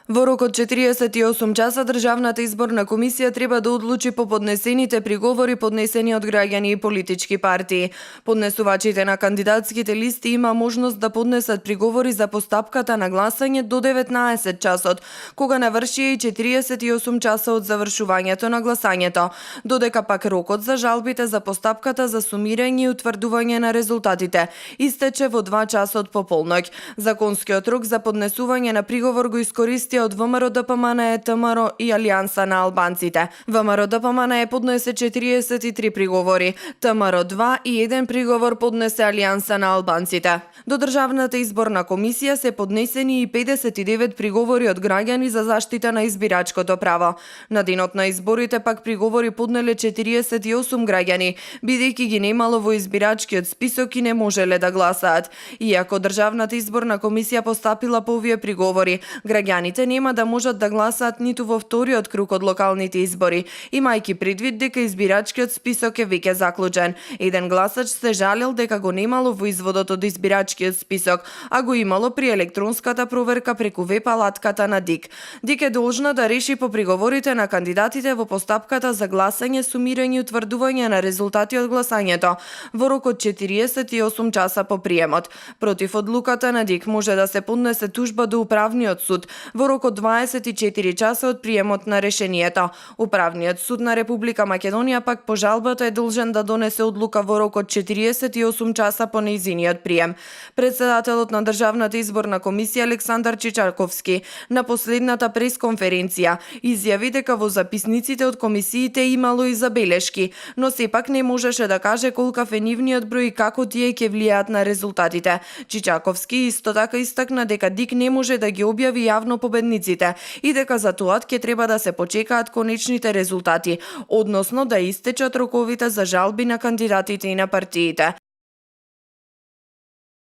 Во рок од 48 часа Државната изборна комисија треба да одлучи по поднесените приговори поднесени од граѓани и политички партии. Поднесувачите на кандидатските листи има можност да поднесат приговори за постапката на гласање до 19 часот, кога навршија и 48 часа од завршувањето на гласањето, додека пак рокот за жалбите за постапката за сумирање и утврдување на резултатите истече во 2 часот по полноќ. Законскиот рок за поднесување на приговор го искористи од ВМРО-ДПМНЕ, ТМРО и Алијанса на албанците. ВМРО-ДПМНЕ поднесе 43 приговори, ТМРО 2 и 1 приговор поднесе Алијанса на албанците. До Државната изборна комисија се поднесени и 59 приговори од граѓани за заштита на избирачкото право. На денот на изборите пак приговори поднеле 48 граѓани, бидејќи ги немало во избирачкиот список и не можеле да гласаат. Иако Државната изборна комисија постапила по овие приговори, граѓаните нема да можат да гласаат ниту во вториот круг од локалните избори, имајќи предвид дека избирачкиот список е веќе заклучен. Еден гласач се жалил дека го немало во изводот од избирачкиот список, а го имало при електронската проверка преку веб-алатката на ДИК. ДИК е должна да реши по приговорите на кандидатите во постапката за гласање, сумирање и утврдување на резултати од гласањето во рок од 48 часа по приемот. Против одлуката на ДИК може да се поднесе тужба до Управниот суд во рок од 24 часа од приемот на решението. Управниот суд на Република Македонија пак по жалбата е должен да донесе одлука во рок од 48 часа по нејзиниот прием. Председателот на Државната изборна комисија Александар Чичаковски на последната пресконференција изјави дека во записниците од комисиите имало и забелешки, но сепак не можеше да каже колкав е нивниот број и како тие ќе влијаат на резултатите. Чичаковски исто така истакна дека ДИК не може да ги објави јавно победниците и дека за тоа ќе треба да се почекаат конечните резултати, односно да истечат роковите за жалби на кандидатите и на партиите.